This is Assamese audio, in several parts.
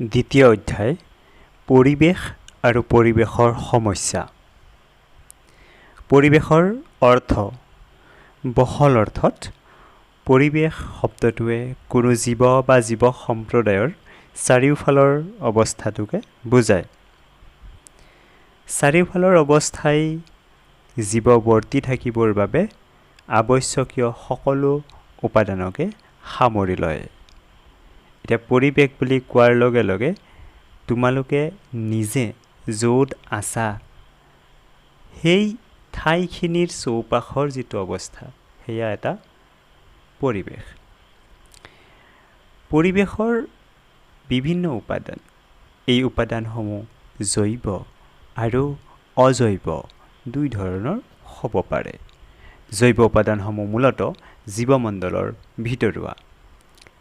দ্বিতীয় অধ্যায়, পৰিৱেশ আৰু পৰিৱেশৰ সমস্যা। পৰিৱেশৰ অৰ্থ। বহল অৰ্থত পৰিৱেশ শব্দটোৱে কোনো জীৱ বা জীৱ সম্প্ৰদায়ৰ চাৰিওফালৰ অৱস্থাটোকে বুজায়। চাৰিওফালৰ অৱস্থাই জীৱ বৰ্তি থাকিবৰ বাবে আৱশ্যকীয় সকলো উপাদানকে সামৰি লয়। এতিয়া পৰিৱেশ বুলি কোৱাৰ লগে লগে তোমালোকে নিজে য'ত আছা সেই ঠাইখিনিৰ চৌপাশৰ যিটো অৱস্থা, সেয়া এটা পৰিৱেশ। পৰিৱেশৰ বিভিন্ন উপাদান, এই উপাদানসমূহ জৈৱ আৰু অজৈৱ দুই ধৰণৰ হ'ব পাৰে। জৈৱ উপাদানসমূহ মূলতঃ জীৱমণ্ডলৰ ভিতৰুৱা।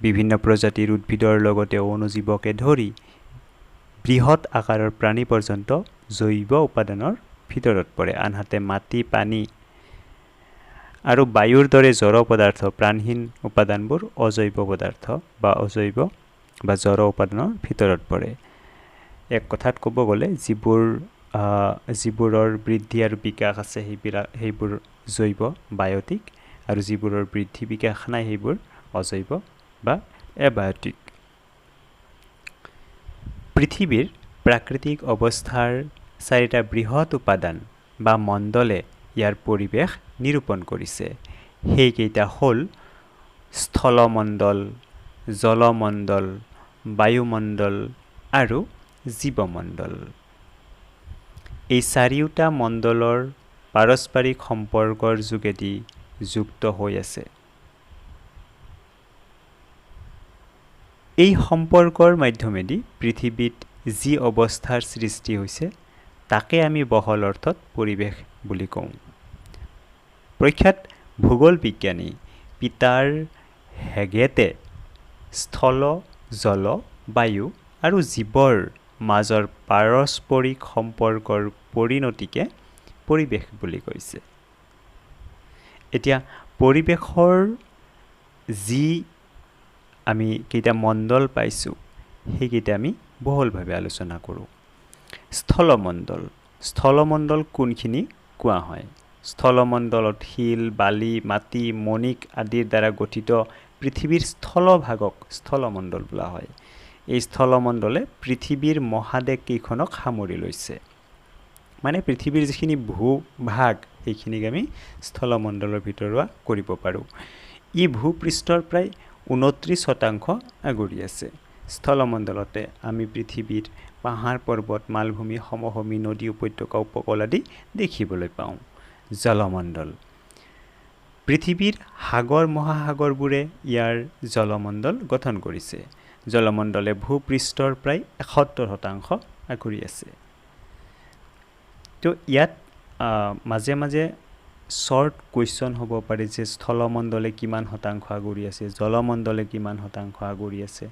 বিভিন্ন প্ৰজাতিৰ উদ্ভিদৰ লগতে অণুজীৱকে ধৰি বৃহৎ আকাৰৰ প্ৰাণী পৰ্যন্ত জৈৱ উপাদানৰ ভিতৰত পৰে। আনহাতে মাটি, পানী আৰু বায়ুৰ দৰে জড় পদাৰ্থ, প্ৰাণহীন উপাদানবোৰ অজৈৱ পদাৰ্থ বা অজৈৱ বা জড় উপাদানৰ ভিতৰত পৰে। এক কথাত ক'ব গ'লে যিবোৰৰ বৃদ্ধি আৰু বিকাশ আছে সেইবোৰ জৈৱ, বায়'টিক, আৰু যিবোৰৰ বৃদ্ধি বিকাশ নাই সেইবোৰ অজৈৱ বা এবায়'টিক। পৃথিৱীৰ প্ৰাকৃতিক অৱস্থাৰ চাৰিটা বৃহৎ উপাদান বা মণ্ডলে ইয়াৰ পৰিৱেশ নিৰূপণ কৰিছে। সেইকেইটা হ'ল স্থলমণ্ডল, জলমণ্ডল, বায়ুমণ্ডল আৰু জীৱমণ্ডল। এই চাৰিওটা মণ্ডলৰ পাৰস্পৰিক সম্পৰ্কৰ যোগেদি যুক্ত হৈ আছে। এই সম্পৰ্কৰ মাধ্যমেদি পৃথিৱীত যি অৱস্থাৰ সৃষ্টি হৈছে তাকে আমি বহল অৰ্থত পৰিৱেশ বুলি কওঁ। প্ৰখ্যাত ভূগোল বিজ্ঞানী পিটাৰ হেগেটে স্থল, জল, বায়ু আৰু জীৱৰ মাজৰ পাৰস্পৰিক সম্পৰ্কৰ পৰিণতিকে পৰিৱেশ বুলি কৈছে। এতিয়া পৰিৱেশৰ যি আমি কেইটা মণ্ডল পাইছোঁ সেইকেইটা আমি বহলভাৱে আলোচনা কৰোঁ। স্থলমণ্ডল। স্থলমণ্ডল কোনখিনি কোৱা হয়? স্থলমণ্ডলত শিল, বালি, মাটি, মণিক আদিৰ দ্বাৰা গঠিত পৃথিৱীৰ স্থলভাগক স্থলমণ্ডল বোলা হয়। এই স্থলমণ্ডলে পৃথিৱীৰ মহাদেশ কেইখনক সামৰি লৈছে। মানে পৃথিৱীৰ যিখিনি ভূভাগ সেইখিনিক আমি স্থলমণ্ডলৰ ভিতৰুৱা কৰিব পাৰোঁ। ই ভূপৃষ্ঠৰ প্ৰায় 29% আগুৰি আছে। স্থলমণ্ডলতে আমি পৃথিৱীৰ পাহাৰ, পৰ্বত, মালভূমি, সমভূমি, নদী, উপত্যকা, উপকূল আদি দেখিবলৈ পাওঁ। জলমণ্ডল। পৃথিৱীৰ সাগৰ মহাসাগৰবোৰে ইয়াৰ জলমণ্ডল গঠন কৰিছে। জলমণ্ডলে ভূপৃষ্ঠৰ প্ৰায় 71% আগুৰি আছে। তো ইয়াত মাজে মাজে শ্বৰ্ট কুৱেশ্যন হ'ব পাৰে যে স্থলমণ্ডলে কিমান শতাংশ আগুৰি আছে, জলমণ্ডলে কিমান শতাংশ আগুৰি আছে,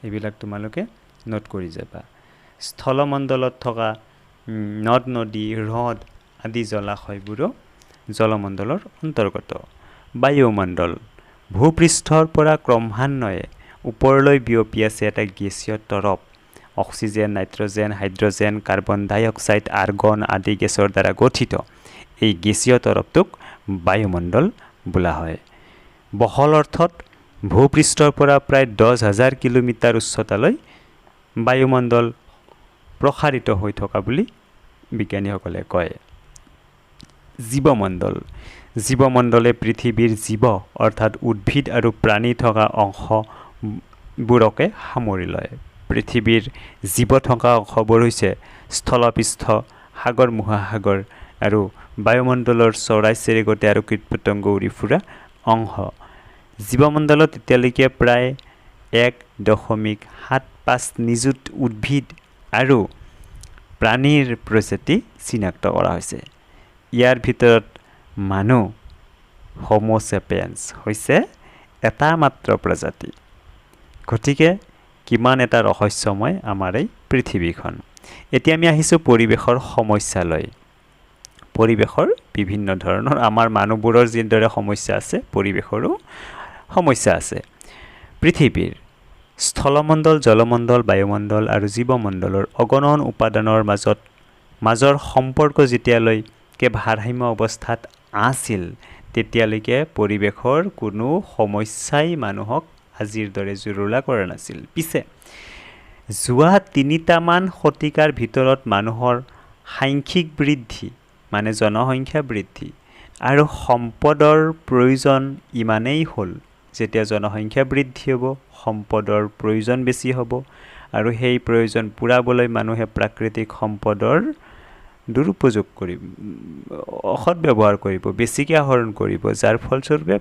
এইবিলাক তোমালোকে নোট কৰি যাবা। স্থলমণ্ডলত থকা নদ, নদী, হ্ৰদ আদি জলাশয়বোৰো জলমণ্ডলৰ অন্তৰ্গত। বায়ুমণ্ডল। ভূপৃষ্ঠৰ পৰা ক্ৰমান্বয়ে ওপৰলৈ বিয়পি আছে এটা গেছীয় তৰপ। Oxygen, nitrogen, hydrogen, carbon dioxide, argon আদি গেছৰ দ্বাৰা গঠিত এই গেছীয় তৰপটোক বায়ুমণ্ডল বোলা হয়। বহল অৰ্থত ভূপৃষ্ঠৰ পৰা প্ৰায় 10,000 কিলোমিটাৰ উচ্চতালৈ বায়ুমণ্ডল প্ৰসাৰিত হৈ থকা বুলি বিজ্ঞানীসকলে কয়। জীৱমণ্ডল। জীৱমণ্ডলে পৃথিৱীৰ জীৱ অৰ্থাৎ উদ্ভিদ আৰু প্ৰাণী থকা অংশবোৰকে সামৰি লয়। পৃথিৱীৰ জীৱ থকা অংশবোৰ হৈছে স্থলপৃষ্ঠ, সাগৰ, মহাসাগৰ আৰু বায়ুমণ্ডলৰ চৰাই চিৰিকটি আৰু কীট পতংগ উৰি ফুৰা অংশ। জীৱমণ্ডলত এতিয়ালৈকে প্ৰায় 1.75 নিযুত উদ্ভিদ আৰু প্ৰাণীৰ প্ৰজাতি চিনাক্ত কৰা হৈছে। ইয়াৰ ভিতৰত মানুহ, হোমো চেপিয়েন্স হৈছে এটা মাত্ৰ প্ৰজাতি। গতিকে কিমান এটা ৰহস্যময় আমাৰ এই পৃথিৱীখন। এতিয়া আমি আহিছোঁ পৰিৱেশৰ সমস্যালৈ। পৰিৱেশৰ বিভিন্ন ধৰণৰ আমাৰ মানুহবোৰৰ যিদৰে সমস্যা আছে, পৰিৱেশৰো সমস্যা আছে। পৃথিৱীৰ স্থলমণ্ডল, জলমণ্ডল, বায়ুমণ্ডল আৰু জীৱমণ্ডলৰ অগণন উপাদানৰ মাজৰ সম্পৰ্ক যেতিয়ালৈকে ভাৰসাম্য অৱস্থাত আছিল, তেতিয়ালৈকে পৰিৱেশৰ কোনো সমস্যাই মানুহক আজিৰ দৰে জুৰুলা কৰা নাছিল। পিছে যোৱা তিনিটামান শতিকাৰ ভিতৰত মানুহৰ সাংখ্যিক বৃদ্ধি, মানে জনসংখ্যা বৃদ্ধি আৰু সম্পদৰ প্ৰয়োজন ইমানেই হ'ল, যেতিয়া জনসংখ্যা বৃদ্ধি হ'ব সম্পদৰ প্ৰয়োজন বেছি হ'ব আৰু সেই প্ৰয়োজন পূৰাবলৈ মানুহে প্ৰাকৃতিক সম্পদৰ দুৰুপযোগ কৰিব, অসৎ ব্যৱহাৰ কৰিব, বেছিকৈ আহৰণ কৰিব, যাৰ ফলস্বৰূপে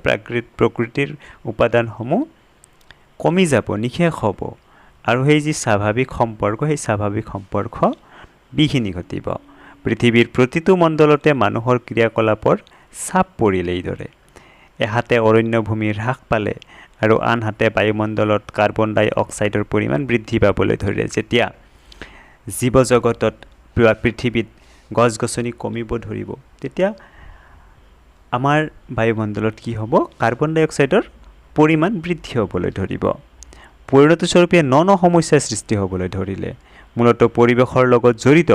প্ৰকৃতিৰ উপাদানসমূহ কমি যাব, নিঃশেষ হ'ব আৰু সেই যি স্বাভাৱিক সম্পৰ্ক, সেই স্বাভাৱিক সম্পৰ্ক বিঘিনি ঘটিব। পৃথিৱীৰ প্ৰতিটো মণ্ডলতে মানুহৰ ক্ৰিয়াকলাপৰ চাপ পৰিল এইদৰে। এহাতে অৰণ্যভূমি হ্ৰাস পালে আৰু আনহাতে বায়ুমণ্ডলত কাৰ্বন ডাই অক্সাইডৰ পৰিমাণ বৃদ্ধি পাবলৈ ধৰিলে। যেতিয়া জীৱ জগতত বা পৃথিৱীত গছ গছনি কমিব ধৰিব, তেতিয়া আমাৰ বায়ুমণ্ডলত কি হ'ব? কাৰ্বন ডাই অক্সাইডৰ পৰিমাণ বৃদ্ধি হ'বলৈ ধৰিব। পৰিণতিস্বৰূপে ন ন সমস্যাৰ সৃষ্টি হ'বলৈ ধৰিলে। মূলতঃ পৰিৱেশৰ লগত জড়িত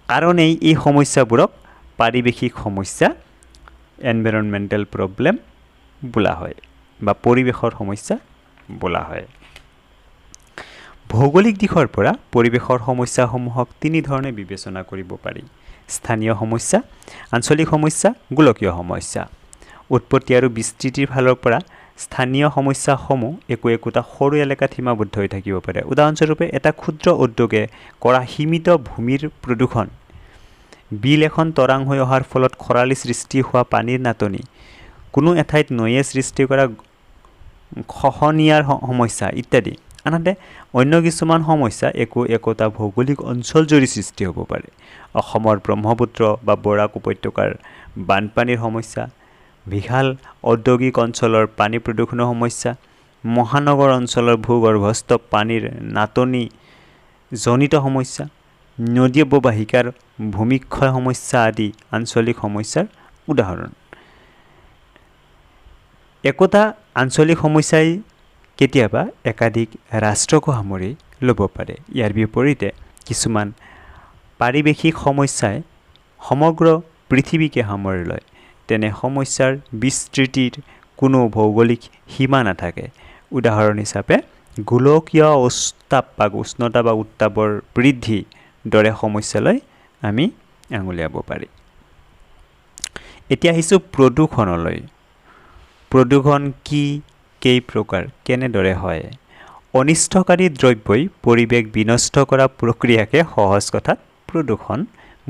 কাৰণেই এই সমস্যাবোৰক পাৰিৱেশিক সমস্যা, এনভাইৰনমেণ্টেল প্ৰব্লেম বোলা হয় বা পৰিৱেশৰ সমস্যা বোলা হয়। ভৌগোলিক দিশৰ পৰা পৰিৱেশৰ সমস্যাসমূহক তিনি ধৰণে বিবেচনা কৰিব পাৰি: স্থানীয় সমস্যা, আঞ্চলিক সমস্যা, গোলকীয় সমস্যা। উৎপত্তি আৰু বিস্তৃতিৰ ফালৰ পৰা স্থানীয় সমস্যাসমূহ একো একোটা সৰু এলেকাত সীমাবদ্ধ হৈ থাকিব পাৰে। উদাহৰণস্বৰূপে, এটা ক্ষুদ্ৰ উদ্যোগে কৰা সীমিত ভূমিৰ প্ৰদূষণ, বিল এখন তৰাং হৈ অহাৰ ফলত খৰালি সৃষ্টি হোৱা পানীৰ নাটনি, কোনো এঠাইত নৈয়ে সৃষ্টি কৰা খহনীয়াৰ সমস্যা ইত্যাদি। আনহাতে অন্য কিছুমান সমস্যা একো একোটা ভৌগোলিক অঞ্চল জুৰি সৃষ্টি হ'ব পাৰে। অসমৰ ব্ৰহ্মপুত্ৰ বা বৰাক উপত্যকাৰ বানপানীৰ সমস্যা, বিশাল ঔদ্যোগিক অঞ্চলৰ পানী প্ৰদূষণৰ সমস্যা, মহানগৰ অঞ্চলৰ ভূগৰ্ভস্থ পানীৰ নাটনি জনিত সমস্যা, নদী অৱবাহিকাৰ ভূমিক্ষয় সমস্যা আদি আঞ্চলিক সমস্যাৰ উদাহৰণ। একোটা আঞ্চলিক সমস্যাই কেতিয়াবা একাধিক ৰাষ্ট্ৰকো সামৰি ল'ব পাৰে। ইয়াৰ বিপৰীতে কিছুমান পাৰিৱেশিক সমস্যাই সমগ্ৰ পৃথিৱীকে সামৰি লয়। তেনে সমস্যাৰ বিস্তৃতিৰ কোনো ভৌগোলিক সীমা নাথাকে। উদাহৰণ হিচাপে গোলকীয় উত্তাপ বা উষ্ণতা বা উত্তাপৰ বৃদ্ধি দৰে সমস্যালৈ আমি আঙুলিয়াব পাৰি। এতিয়া আহিছোঁ প্ৰদূষণলৈ। প্ৰদূষণ কি, কেই প্ৰকাৰ, কেনেদৰে হয়? অনিষ্টকাৰী দ্ৰব্যই পৰিৱেশ বিনষ্ট কৰা প্ৰক্ৰিয়াকে সহজ কথাত প্ৰদূষণ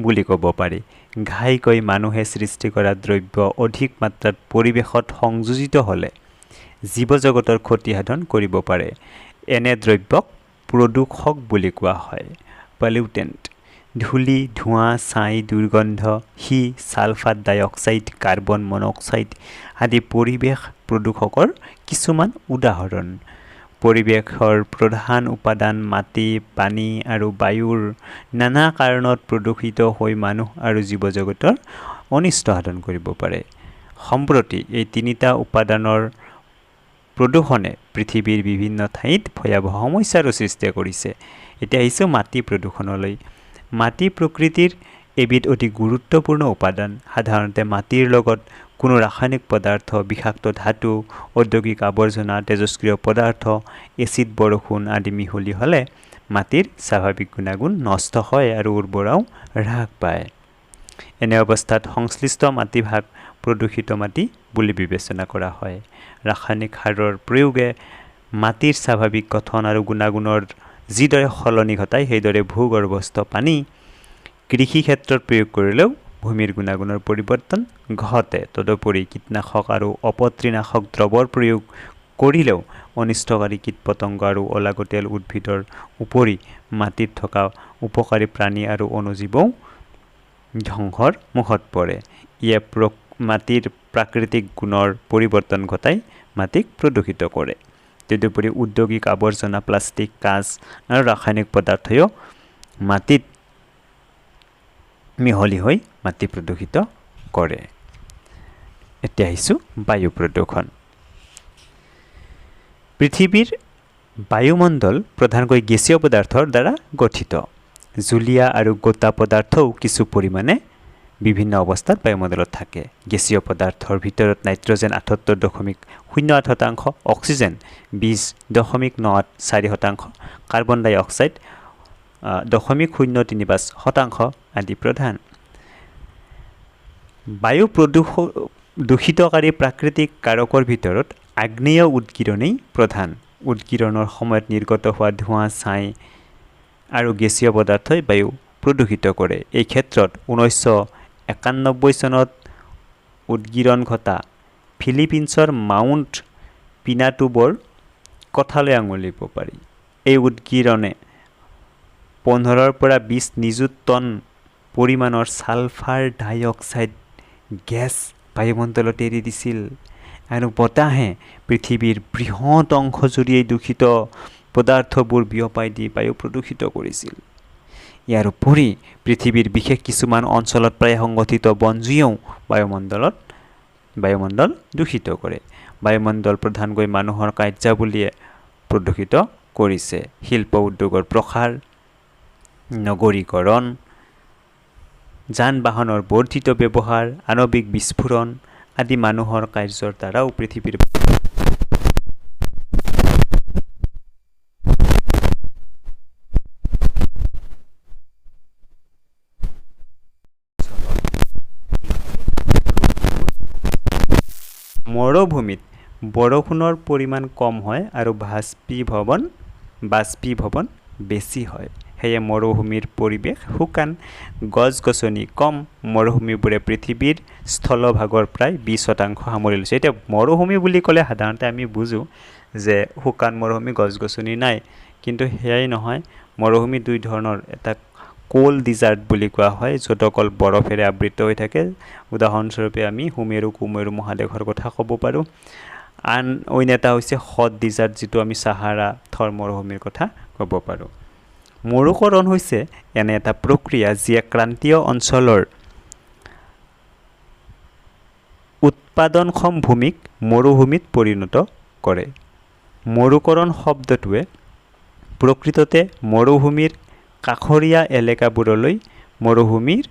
বুলি ক'ব পাৰি। ঘাইকৈ মানুহে সৃষ্টি কৰা দ্ৰব্য অধিক মাত্ৰাত পৰিৱেশত সংযোজিত হ'লে জীৱজগতৰ ক্ষতিসাধন কৰিব পাৰে। এনে দ্ৰব্যক প্ৰদূষক বুলি কোৱা হয়, পলিউটেণ্ট। ধূলি, ধোঁৱা, ছাই, দুৰ্গন্ধ, সী, ছালফাৰ ডাই অক্সাইড, কাৰ্বন মন'ক্সাইড আদি পৰিৱেশ প্ৰদূষকৰ কিছুমান উদাহৰণ। পৰিৱেশৰ প্ৰধান উপাদান মাটি, পানী আৰু বায়ুৰ নানা কাৰণত প্ৰদূষিত হৈ মানুহ আৰু জীৱজগতৰ অনিষ্ট সাধন কৰিব পাৰে। সম্প্ৰতি এই তিনিটা উপাদানৰ প্ৰদূষণে পৃথিৱীৰ বিভিন্ন ঠাইত ভয়াৱহ সমস্যাৰো সৃষ্টি কৰিছে। এতিয়া আহিছোঁ মাটি প্ৰদূষণলৈ। মাটি প্ৰকৃতিৰ এবিধ অতি গুৰুত্বপূৰ্ণ উপাদান। সাধাৰণতে মাটিৰ লগত কোনো ৰাসায়নিক পদাৰ্থ, বিষাক্ত ধাতু, ঔদ্যোগিক আৱৰ্জনা, তেজস্ক্ৰিয় পদাৰ্থ, এচিড বৰষুণ আদি মিহলি হ'লে মাটিৰ স্বাভাৱিক গুণাগুণ নষ্ট হয় আৰু উৰ্বৰাও হ্ৰাস পায়। এনে অৱস্থাত সংশ্লিষ্ট মাটিভাগ প্ৰদূষিত মাটি বুলি বিবেচনা কৰা হয়। ৰাসায়নিক সাৰৰ প্ৰয়োগে মাটিৰ স্বাভাৱিক গঠন আৰু গুণাগুণৰ যিদৰে সলনি ঘটায়, সেইদৰে ভূগৰ্ভস্থ পানী কৃষি ক্ষেত্ৰত প্ৰয়োগ কৰিলেও ভূমিৰ গুণাগুণৰ পৰিৱৰ্তন ঘটে। তদুপৰি কীটনাশক আৰু অপতৃনাশক দ্ৰৱৰ প্ৰয়োগ কৰিলেও অনিষ্টকাৰী কীট পতংগ আৰু অলাগতিয়াল উদ্ভিদৰ উপৰি মাটিত থকা উপকাৰী প্ৰাণী আৰু অণুজীৱও ধ্বংসৰ মুখত পৰে। ইয়ে মাটিৰ প্ৰাকৃতিক গুণৰ পৰিৱৰ্তন ঘটাই মাটিক প্ৰদূষিত কৰে। তদুপৰি ঔদ্যোগিক আৱৰ্জনা, প্লাষ্টিক, কাঁচ আৰু ৰাসায়নিক পদাৰ্থইও মাটিত মিহলি হৈ মাটি প্ৰদূষিত কৰে। এতিয়া আহিছোঁ বায়ু প্ৰদূষণ। পৃথিৱীৰ বায়ুমণ্ডল প্ৰধানকৈ গেছীয় পদাৰ্থৰ দ্বাৰা গঠিত। জুলীয়া আৰু গোটা পদাৰ্থও কিছু পৰিমাণে বিভিন্ন অৱস্থাত বায়ুমণ্ডলত থাকে। গেছীয় পদাৰ্থৰ ভিতৰত নাইট্ৰজেন 78.08%, অক্সিজেন 20.94%, কাৰ্বন ডাই অক্সাইড 0.035% আদি প্ৰধান। বায়ু দূষিতকাৰী প্ৰাকৃতিক কাৰকৰ ভিতৰত আগ্নেয় উদগীৰণেই প্ৰধান। উদগীৰণৰ সময়ত নিৰ্গত হোৱা ধোঁৱা, ছাই আৰু গেছীয় পদাৰ্থই বায়ু প্ৰদূষিত কৰে। এই ক্ষেত্ৰত 1991 চনত উদগীৰণ ঘটা ফিলিপিনছৰ মাউণ্ট পিনাটুবৰ কথালৈ আঙুলিব পাৰি। এই উদগীৰণে 15ৰ পৰা 20 নিযুত টন পৰিমাণৰ ছালফাৰ ডাই অক্সাইড গেছ বায়ুমণ্ডলত এৰি দিছিল আৰু বতাহে পৃথিৱীৰ বৃহৎ অংশ জুৰি এই দূষিত পদাৰ্থবোৰ বিয়পাই দি বায়ু প্ৰদূষিত কৰিছিল। ইয়াৰ উপৰি পৃথিৱীৰ বিশেষ কিছুমান অঞ্চলত প্ৰায় সংগঠিত বনজুয়েও বায়ুমণ্ডল দূষিত কৰে। বায়ুমণ্ডল প্ৰধানকৈ মানুহৰ কাৰ্যাৱলীয়ে প্ৰদূষিত কৰিছে। শিল্প উদ্যোগৰ প্ৰসাৰ, নগৰীকৰণ, যান বাহনৰ বৰ্ধিত ব্যৱহাৰ, আণৱিক বিস্ফোৰণ আদি মানুহৰ কাৰ্যৰ দ্বাৰাও পৃথিৱীৰ মৰুভূমিত বৰষুণৰ পৰিমাণ কম হয় আৰু বাষ্পীভৱন বেছি হয়। সেয়ে মৰুভূমিৰ পৰিৱেশ শুকান, গছ গছনি কম। মৰুভূমিবোৰে পৃথিৱীৰ স্থলভাগৰ প্ৰায় 20% সামৰি লৈছে। এতিয়া মৰুভূমি বুলি ক'লে সাধাৰণতে আমি বুজোঁ যে শুকান মৰুভূমি, গছ গছনি নাই, কিন্তু সেয়াই নহয়। মৰুভূমি দুই ধৰণৰ, এটা কোল্ড ডিজাৰ্ট বুলি কোৱা হয়, য'ত অকল বৰফেৰে আবৃত হৈ থাকে। উদাহৰণস্বৰূপে আমি সুমেৰু কুমেৰু মহাদেশৰ কথা ক'ব পাৰোঁ। অইন এটা হৈছে হট ডিজাৰ্ট, যিটো আমি চাহাৰা থৰ মৰুভূমিৰ কথা ক'ব পাৰোঁ। মৰুকৰণ হৈছে এনে এটা প্ৰক্ৰিয়া যিয়ে ক্ৰান্তীয় অঞ্চলৰ উৎপাদনক্ষম ভূমিক মৰুভূমিত পৰিণত কৰে। মৰুকৰণ শব্দটোৱে প্ৰকৃততে মৰুভূমিৰ কাষৰীয়া এলেকাবোৰলৈ মৰুভূমিৰ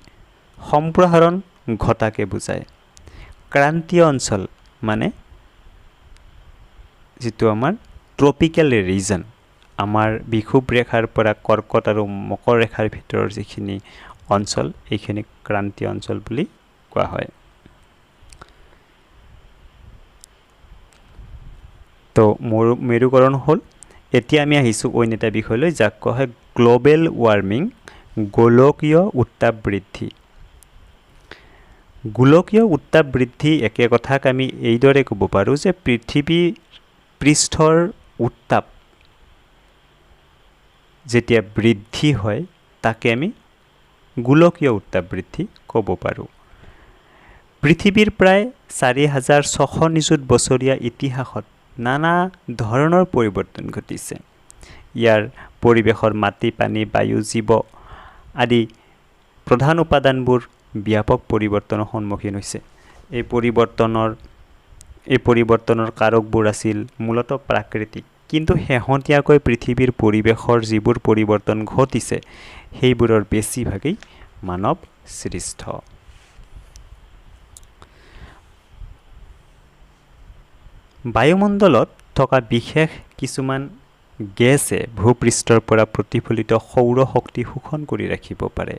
সম্প্ৰসাৰণ ঘটাকে বুজায়। ক্ৰান্তীয় অঞ্চল মানে যিটো আমাৰ ট্ৰপিকেল ৰিজন, আমাৰ বিষুৱ ৰেখাৰ পৰা কৰ্কট আৰু মকৰ ৰেখাৰ ভিতৰৰ যিখিনি অঞ্চল, এইখিনিক ক্ৰান্তীয় অঞ্চল বুলি কোৱা হয়। তো মেৰুকৰণ হ'ল। এতিয়া আমি আহিছোঁ অইন এটা বিষয়লৈ, যাক কোৱা হয় গ্ল'বেল ৱাৰ্মিং, গোলকীয় উত্তাপ বৃদ্ধি। গোলকীয় উত্তাপ বৃদ্ধি একে কথাক আমি এইদৰে ক'ব পাৰোঁ যে পৃথিৱীৰ পৃষ্ঠৰ উত্তাপ যেতিয়া বৃদ্ধি হয় তাকে আমি গোলকীয় উত্তাপ বৃদ্ধি ক'ব পাৰোঁ। পৃথিৱীৰ প্ৰায় 4600 নিযুত বছৰীয়া ইতিহাসত নানা ধৰণৰ পৰিৱৰ্তন ঘটিছে। ইয়াৰ পৰিৱেশৰ মাটি, পানী, বায়ু, জীৱ আদি প্ৰধান উপাদানবোৰ ব্যাপক পৰিৱৰ্তনৰ সন্মুখীন হৈছে। এই পৰিৱৰ্তনৰ কাৰকবোৰ আছিল মূলতঃ প্ৰাকৃতিক, কিন্তু শেহতীয়াকৈ পৃথিৱীৰ পৰিৱেশৰ যিবোৰ পৰিৱৰ্তন ঘটিছে সেইবোৰৰ বেছিভাগেই মানৱ সৃষ্ট। বায়ুমণ্ডলত থকা বিশেষ কিছুমান গেছে ভূপৃষ্ঠৰ পৰা প্ৰতিফলিত সৌৰ শক্তি শোষণ কৰি ৰাখিব পাৰে।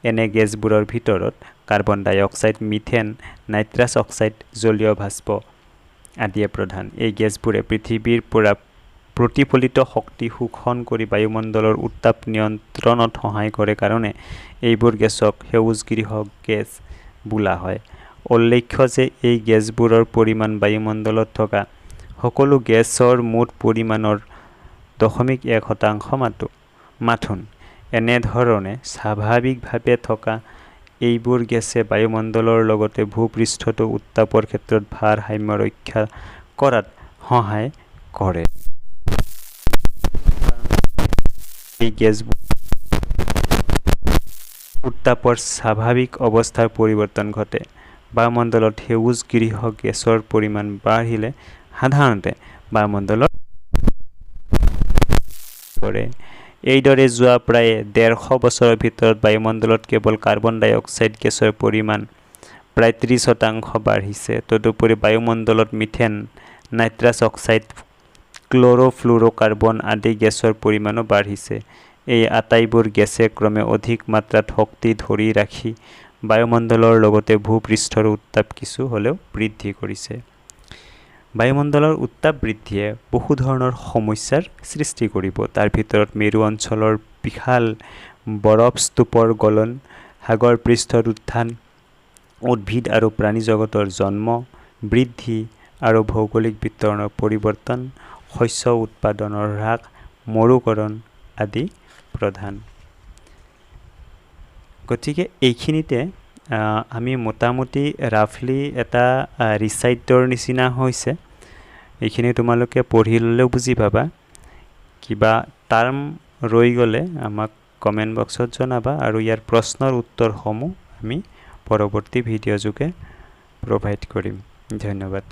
এনে গেছবোৰৰ ভিতৰত carbon dioxide, methane, nitrous oxide, জলীয় বাষ্প আদিয়ে প্ৰধান। এই গেছবোৰে পৃথিৱীৰ পৰা প্ৰতিফলিত শক্তি শোষণ কৰি বায়ুমণ্ডলৰ উত্তাপ নিয়ন্ত্ৰণত সহায় কৰে কাৰণে এইবোৰ গেছক সেউজগৃহ গেছ বোলা হয়। উল্লেখ্য যে এই গেছবোৰৰ পৰিমাণ বায়ুমণ্ডলত থকা সকলো গেছৰ মুঠ পৰিমাণৰ 0.1% মাথোন। এনেধৰণে স্বাভাৱিকভাৱে থকা এইবোৰ গেছে বায়ুমণ্ডলৰ লগতে ভূপৃষ্ঠতো উত্তাপৰ ক্ষেত্ৰত ভাৰসাম্য ৰক্ষা কৰাত সহায় কৰে। এই গেছবোৰ উত্তাপৰ স্বাভাৱিক অৱস্থাৰ পৰিৱৰ্তন ঘটে। বায়ুমণ্ডলত সেউজ গৃহ গেছৰ পৰিমাণ বাঢ়িলে সাধাৰণতে বায়ুমণ্ডলত কৰে। এইদৰে যোৱা প্ৰায় 150 বছৰৰ ভিতৰত বায়ুমণ্ডলত কেৱল কাৰ্বন ডাই অক্সাইড গেছৰ পৰিমাণ প্ৰায় 30% বাঢ়িছে। তদুপৰি বায়ুমণ্ডলত মিথেন, নাইট্ৰাছ অক্সাইড, ক্ল'ৰ'ফ্লুৰ'কাৰ্বন আদি গেছৰ পৰিমাণো বাঢ়িছে। এই আটাইবোৰ গেছে ক্ৰমে অধিক মাত্ৰাত শক্তি ধৰি ৰাখি বায়ুমণ্ডলৰ লগতে ভূপৃষ্ঠৰ উত্তাপ কিছু হ'লেও বৃদ্ধি কৰিছে। বায়ুমণ্ডলৰ উত্তাপ বৃদ্ধিয়ে বহু ধৰণৰ সমস্যাৰ সৃষ্টি কৰিব। তাৰ ভিতৰত মেৰু অঞ্চলৰ বিশাল বৰফ স্তূপৰ গলন, সাগৰ পৃষ্ঠৰ উত্থান, উদ্ভিদ আৰু প্ৰাণী জগতৰ জন্ম, বৃদ্ধি আৰু ভৌগোলিক বিতৰণৰ পৰিৱৰ্তন, শস্য উৎপাদনৰ হ্ৰাস, মৰুকৰণ আদি প্ৰধান। গতিকে এইখিনিতে আমি মোটামুটি ৰাফলি এটা ৰিচাইটৰ নিচিনা হৈছে। এইখিনি তোমালোকে পঢ়ি ল'লেও বুজি পাবা। কিবা টাৰ্ম ৰৈ গ'লে আমাক কমেণ্ট বক্সত জনাবা আৰু ইয়াৰ প্ৰশ্নৰ উত্তৰসমূহ আমি পৰৱৰ্তী ভিডিঅ' যোগে প্ৰভাইড কৰিম। ধন্যবাদ।